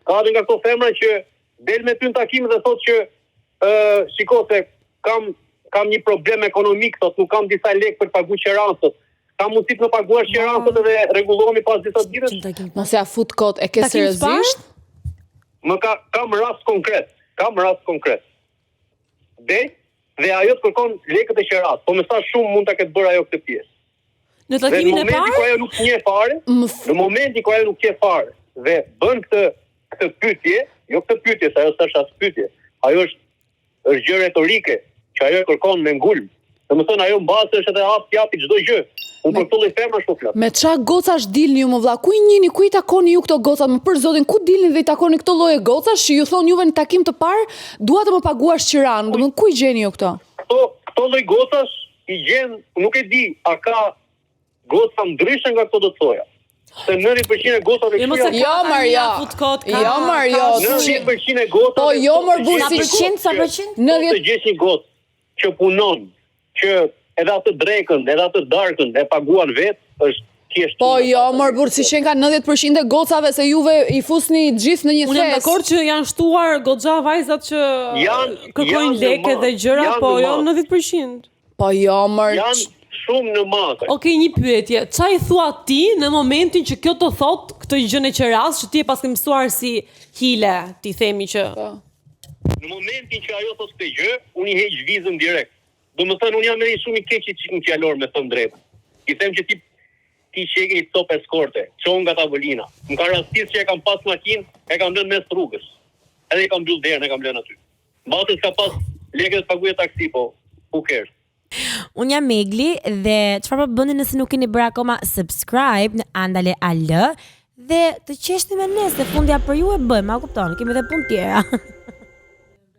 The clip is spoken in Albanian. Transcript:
Ka edhe nga këto femra që del me ty në takim dhe thotë që ë shiko se kam kam një problem ekonomik, thotë nuk kam disa lekë për të paguar qeranë, thotë. Ka mundësi të më paguash qeranë thotë edhe rregullohemi pas disa ditësh. Mos ja fut kot, e ke Takim të parë? seriozisht? Më ka kam rast konkret, kam rast konkret. Del dhe ajo të kërkon lekët e qeras, po me sa shumë mund ta ketë bërë ajo këtë pjesë. Në Dhe në takimin e momentin parë? kur ajo nuk njeh fare, Më f- në momentin kur ajo nuk njeh fare dhe bën këtë këtë pyetje, jo këtë pyetje, se ajo s'është as pyetje. Ajo është është gjë retorike që ajo e kërkon me ngulm. Domethënë ajo mbase është edhe hap japi çdo gjë. Unë për këto lloj femrash po flas. Me qa gocash dilni ju më vlla? Ku i njini, ku i takoni ju këto gocat? Më për zotin, ku dilni dhe i takoni këto lloje gocash që ju thonë juve në takim të parë, dua të më paguash qiranë. Domethënë ku i gjeni ju këto? Këto këto lloj gocash i gjen, nuk e di, a ka goca ndryshe nga këto do të thoja. Se 90% e gocave Jo, mos e këqija- ka Jo, tani, mor, jo. ja fut kot, ka. Jo, mor, jo, ka si- shumë. 90% e gocave. Po, jo, mor, burr, Sa si- përqind, sa përqind? 90 të gjesh një gocë që punon, që edhe atë drekën, edhe atë darkën e paguan vet, është thjesht. Po jo, mor burr, si qen ka 90% e gocave se juve i fusni gjithë në një Unë jam thes. dakord që janë shtuar goxha vajzat që Janë- kërkojnë janë në lekë mas, dhe gjëra, janë po në jo mas. 90%. Po jo, mor. Janë shumë në masë. Okej, një pyetje. Qa i thua ti në momentin që kjo të thot këtë gjën e qeras që ti e paske mësuar si hile, ti themi që Po. Në momentin që ajo thot këtë gjë, unë i heq vizën direkt. Do më thënë, unë jam edhe shumë i keq i çik në fjalor me thënë drejtën. I them që ti ti qeke i top eskorte, çohu nga tavolina. Më ka rastis që e kam pas makinë, e kam lënë mes rrugës. Edhe i kam mbyll derën, e kam lënë aty. Mbase s'ka pas lekë të paguaj taksi, po who cares. Unë jam Megli dhe çfarë po bëni nëse nuk keni bërë akoma subscribe në Andale AL dhe të qeshni me ne se fundja për ju e bëjmë, a kupton? Kemi edhe punë tjera.